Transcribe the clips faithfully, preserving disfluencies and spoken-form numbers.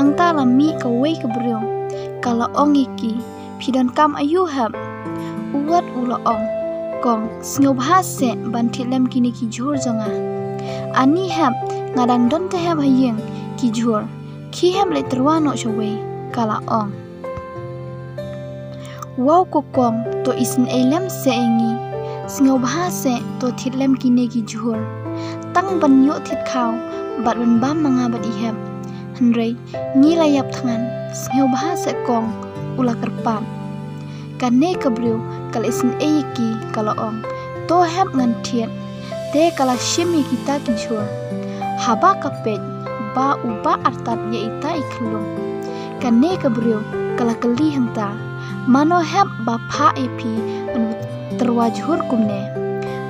Hangta la mih kawei ka briew, ka la ong ïa ki, phi donkam aïu hep? U Wat u la ong, kong, sngewbha seh ban thied lem kine ki jhur jong nga. Ani hep, nga dang don te hep ha ïing ki jhur, khie hep leit tyrwa noh shawei, ka la ong. Wow ko kong, to isynei lem seh ïa ngi. Sngewbha seh to thied lem kine ki jhur. Tang ban ïoh thied khaw bad ban bam ma nga bad i hep. Hynrei ngi la ïap thngan. Sngewbha seh kong, u la kyrpad. Kane ka briew ka la isynei ïa ki, ka la ong, to hep ngan thied. Te ka la shim ïa kita ki jhur. Haba ka peit ba u bah artat ïa ita i khyllung, kane ka briew ka la kylli hangta, mano hep ba phah ïa phi ban tyrwa jhur kumne?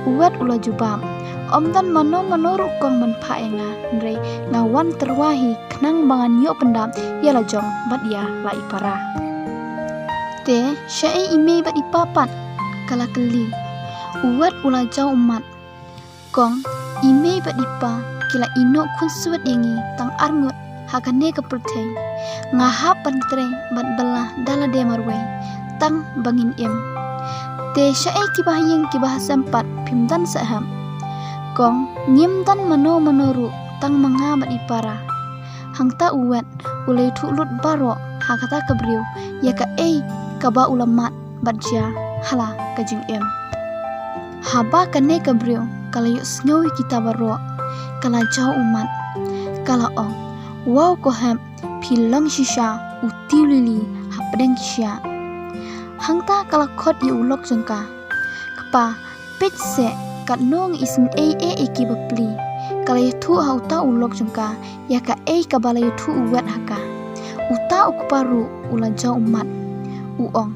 U Wat u la jubab, ym don mano mano ruh kong ban phah ïa nga, hynrei nga wan tyrwa hi khnang ba ngan ïoh pyndap ïa la jong bad ïa la i para. Te shaei i mei bad i pa pat? Ka la kylli. U Wat u la jaw ummat. Kong, i mei bad i pa ki la ïehnoh khunswet ïa ngi tang arngut ha kane ka pyrthei. Nga hap ban trei bad bylla da lade marwei tang ba ngin im. Te shaei kiba ha ïing kiba ha sem pat phim don seh hep? Kong, ngim don mano mano ruh tang ma nga bad i para. Hangta u Wat u la ïathuh lut baroh ha kata ka briew ïa kaei kaba u la mad bad jia ha la ka jingim. Haba kane ka briew ka la ïohsngew ïa kita baroh, ka la jaw ummat. Ka la ong, wow ko hep, phi long shisha u tiew lili hapdeng ki shiah. Hangta ka la khot ïa u lok jong ka. Kpa, peit seh, katno nga isynei eh ïa ki bapli. Ka la ïathuh ha uta u lok jong ka ïa kaei kaba la ïathuh u Wat ha ka. Uta u kpa ruh u la jaw ummat. U ong,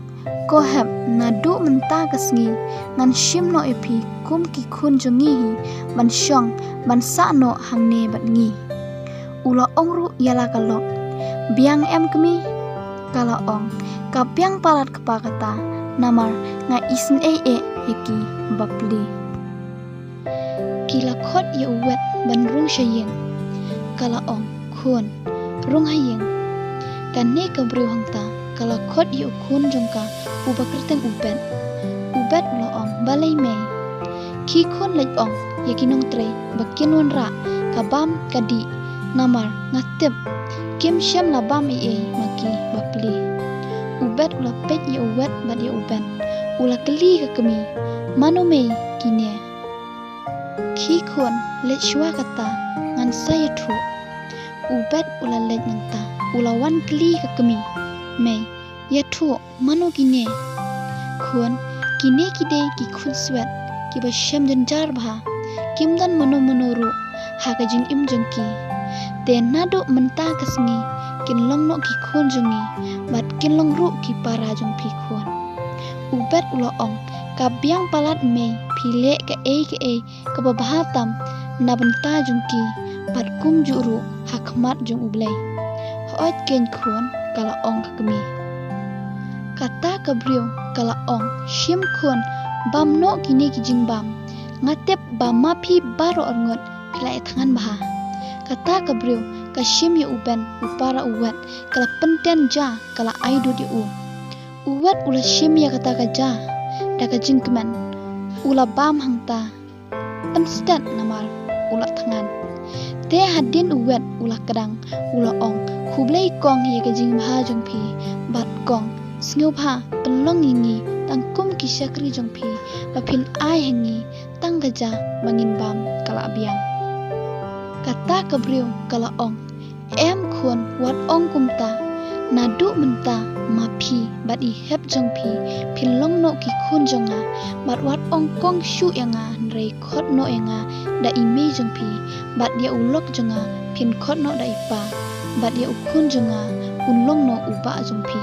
ko hep, naduh mynta ka sngi ngan shim noh ïa phi kum ki khun jong ngi hi, ban shong ban sah noh hangne bad ngi. U la ong ruh ïa la ka lok, biang em kmie? Ka la ong, ka biang palat kpa kata, namar nga isynei eh ïa ki bapli. Ki la khot ïa u Wat ban rung sha ïing. Ka la ong, khun, rung ha ïing. Kane ka briew hangta ka la khot ïa u khun jong ka uba kyrteng u Bet. U Bet u la ong, balei mei? Khie khun leit ong ïa ki nongtrei ba kin wanrah ka bam ka dih, namar nga tip kim shym la bam ei ei ma ki bapli. U Bet u la peit ïa u Wat bad ïa u Ben. U la kylli ka kmie, mano mei kine? Khie khun, leit shuwa kata, ngan sa ïathuh. U Bet u la leit nangta, u la wan kylli ka kmie, mei, ïathuh, mano kine? Khun, kine ki dei ki khunswet kiba shem jynjar bha. Kim don mano mano ruh ha ka jingim jong ki. Te naduh mynta ka sngi kin long noh ki khun jong ngi bad kin long ruh ki para jong phi khun. U Bet u la ong, ka biang palat mei, phi leh kaei kaei kaba bha tam na bynta jong ki bad kumjuh ruh ha khmat jong U Blei. Hooid keiñ khun, ka la ong ka kmie. Kata ka briew ka la ong, shim khun, bam noh kine ki jingbam. Nga tip ba ma phi baroh arngut phi la ïathngan bha. Kata ka briew ka shim ïa u Ben u para u Wat, ka la pynteng ja, ka la ai dud ïa u. U Wat u la shim ïa kata ka ja da ka jingkmen, u la bam hangta pynstet namar u la thngan. Te hadien u Wat u la kdang, u la ong, khublei kong ïa ka jingbha jong phi, bad kong, sngewbha pynlong ïa ngi tang kum ki shakri jong phi, ba phin ai ha ngi tang ka ja ba ngin bam ka la biang. Kata ka briew ka la ong, em khun, wat ong kumta. Naduh mynta ma phi bad i hep jong phi phin long noh ki khun jong nga, bad wat ong kong shuh ïa nga, hynrei khot noh ïa nga da i mei jong phi, bad ïa u lok jong nga phin khot noh da i pa, bad ïa u khun jong nga un long noh u bah jong phi.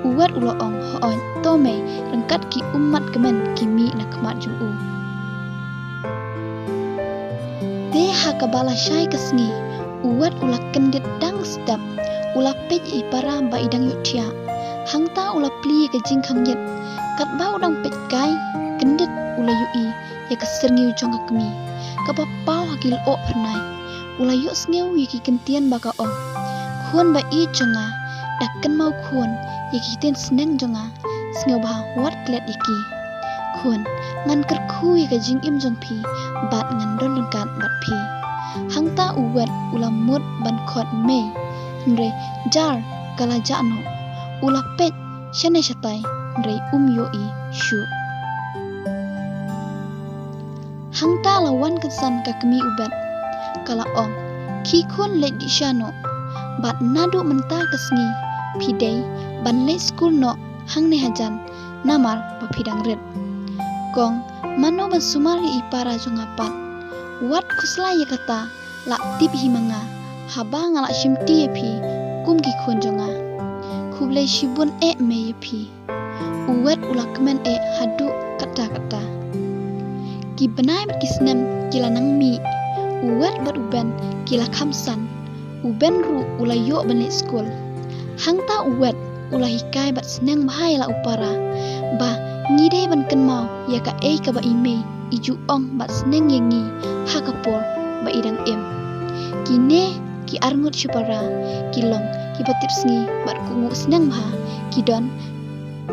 U Wat u la ong, hooid to mei, ryngkat ki ummat kmen ki mih na khmat jong u. Te ha kaba lashai ka sngi, u Wat u la kyndit dang step, u la peit ïa i para ba i dang ïohthiah. Hangta u la plie ïa ka jingkhang ïit, katba u dang peit kai kyndit u la ïohi ïa ka syrngiew jong ka kmie kaba paw ha ki lyoh phyrnai. U la ïohsngew ïa ki kyntien ba ka ong, Khun ba ïeit jong nga, da kynmaw khun ïa ki ktien sneng jong nga, sngewbha wat klet ïa ki. Khun, ngan kyrkhu ïa ka jingim jong phi bad ngan don ryngkat bad phi. Hangta u Wet u la mut ban khot mei, hynrei jar ka la jah noh. U la peit shane shatai, hynrei um ïohi shuh. Hangta la wan kynsan ka kmie u Bet. Ka la ong, khie khun leit dih sha noh. Bad naduh mynta ka sngi phi dei ban leit skul noh hangne hajan, namar ba phi dang rit. Kong, mano ban sumar ïa i para jong nga pat? Wat khuslai ïa kata, lah tip hi ma nga haba nga lah shimti ïa phi kum ki khun jong nga. Khublei shibun eh mei ïa phi. U Wet u la kmen eh haduh katta katta. Ki bnai bad ki snem ki la nang mih. U Wet bad u Ben ki la kham san. U Ben ruh u la ïoh ban leit skul. Hangta u Wet u la hikai bad sneng bha ïa la u para ba ngi dei ban kynmaw ïa kaei kaba i mei i ju ong bad sneng ïa ngi ha ka por ba i dang im. Kine ki arngut shipara ki long kiba tip sngi bad kohnguh sneng bha, ki don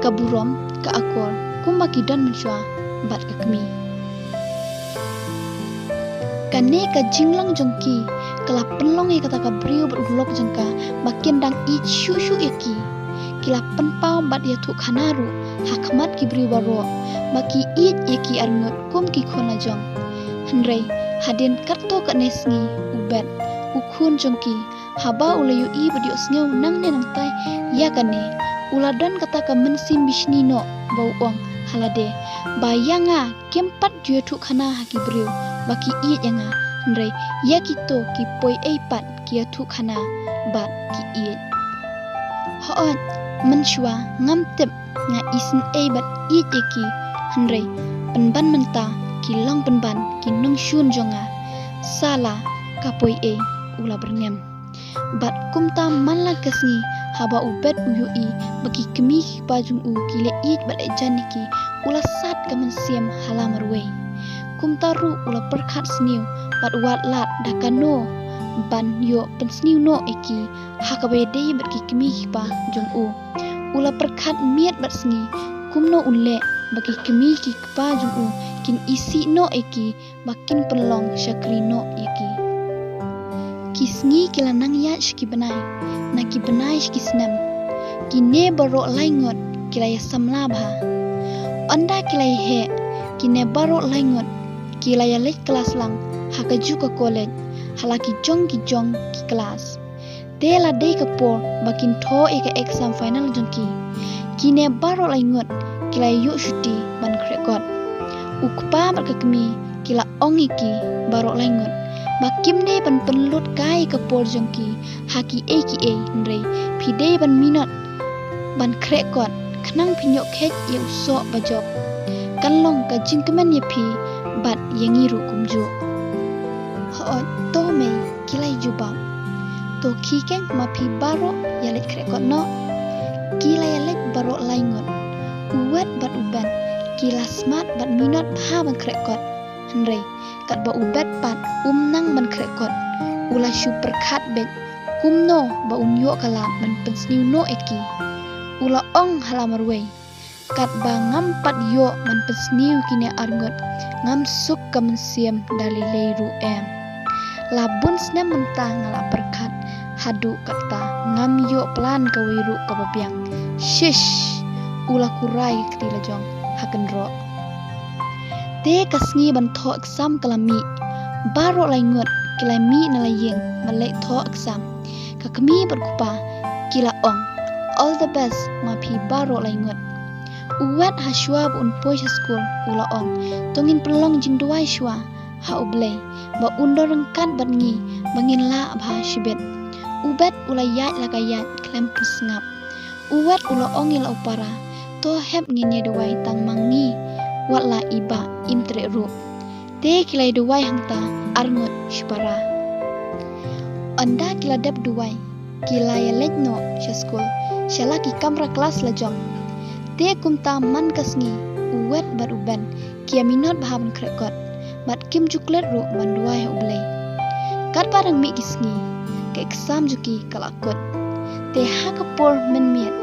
ka burom ka akor kumba ki don mynshuwa bad ka kmie. Kane ka jinglong jong ki ka la pynlong ïa kata ka briew bad u lok jong ka ba kin dang ïeit shuh shuh ïa ki. Ki la pynpaw bad ïathuh khana ruh ha khmat ki briew baroh ba ki ïeit ïa ki arngut kum ki khun la jong. Hynrei hadien katto katne sngi u Bet, u khun jong ki, haba u la ïohi bad ïohsngew nangne nangtai ïa kane, u la don kata ka mynsiem bishni noh ba u ong ha lade ba ïa nga kim pat ju ïathuh khana ha ki briew ba ki ïeit ïa nga, hynrei ïa kito ki poi ei pat ki ïathuh khana bad ki ïeit. Hooid, mynshuwa ngam tip nga isynei bad ïeit ïa ki, hynrei pynban mynta ki long pynban ki nongshun jong nga. Sala ka poi ei u la byrngem. Bad kumta man la ka sngi haba u Bet u ïohi ba ki kmie ki kpa jong u ki leh ïeit bad leh jan ïa ki, u la sat ka mynsiem ha la marwei. Kumta ruh u la pyrkhat sniew bad wad lad da kano ban ïoh pynsniew noh ïa ki ha kaba ïadei bad ki kmie ki kpa jong u. U la pyrkhat miet bad sngi kumno un leh ba ki kmie ki kpa jong u kin isih noh ïa ki ba kin pynlong shakri noh ïa ki. Ki sngi ki la nang ïaid sha ki bnai, na ki bnai sha ki snem. Kine baroh lai ngut ki la ïa samla bha. Ynda ki la ïa heh, kine baroh lai ngut ki la ïa leit klas lang ha kajuh ka college, ha la ki jong ki jong ki klas. Te la dei ka por ba kin thoh ïa ka exam final jong ki. Kine baroh lai ngut ki la ïoh shuti ban khreh kot. U kpa bad ka kmie ki la ong ïa ki baroh lai ngut ba kim dei ban pynlut kai ïa ka por jong ki ha kiei kiei, hynrei phi dei ban minot ban khreh kot khnang phin ïoh kheit ïa u soh ba jop. Kan long ka jingkmen ïa phi bad ïa ngi ruh kumjuh. Hooid, to mei, ki la ïa jubab. To khie keiñ ma phi baroh ïa leit khreh kot noh. Ki la ïa leit baroh lai ngut. U Wet bad u Ben ki la smat bad minot bha ban khreh kot. Hynrei katba u Bet pat um nang ban khreh kot, u la shu pyrkhat beit kumno ba un ïoh ka lad ban pynsniew noh ïa ki. U la ong ha la marwei, katba ngam pat ïoh ban pynsniew kine arngut, ngam suk ka mynsiem da lei lei ruh em. La bun snem mynta nga la pyrkhat haduh katta ngam ïoh plan kawei ruh kaba biang. Shish! U la kurai ka kti la jong ha kynroh. Te ka sngi ban thoh exam ka la mih. Baroh lai ngut ki la mih na la ïing ban leit thoh exam. Ka kmie bad kpa ki la ong, "All the best ma phi baroh lai ngut." U Wet ha shuwa ba un poi sha skul u la ong, "To ngin pynlong jingduwai shuwa ha U Blei ba un don ryngkat bad ngi ba ngin lah bha shibit." U Bet u la ïaid la ka ïaid khlem pynsngap. U Wet u la ong ïa la u para, "To hep ngin ïa duwai tang ma ngi, wat la i Bah im treh ruh." Te ki la ïa duwai hangta arngut shipara. Ynda ki la dep duwai ki la ïa leit noh sha skul, sha la ki kamra klas la jong. Te kumta man ka sngi, U Wet bad U Ben ki ïa minot bha ban khreh kot bad kim ju klet ruh ban duwai ha U Blei. Katba dang mih ki sngi, exam jong ki ka la kut. Te ha ka por mynmiet,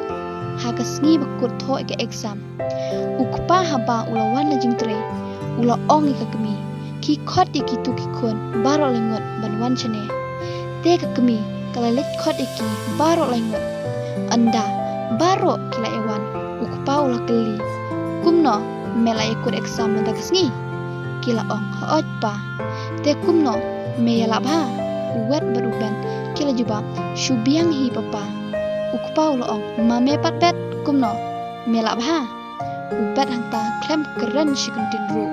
ha ka sngi ba kut thoh ïa ka exam, u kpa haba u la wan na jingtrei, u la ong ïa ka kmie, khie khot ïa kitu ki khun baroh laingut ban wan shane. Te ka kmie ka la leit khot ïa ki baroh laingut. Ynda baroh ki la ïa wan, u kpa u la kylli, kumno me la ïa kut exam mynta ka sngi? Ki la ong, hooid pa. Te kumno me ïa lah bha? U Wet bad u Ben ki la jubab, shu biang hi papa. U kpa u la ong, ma me pat Bet, kumno me lah bha? U Bet hangta khlem kren shi kyntien ruh,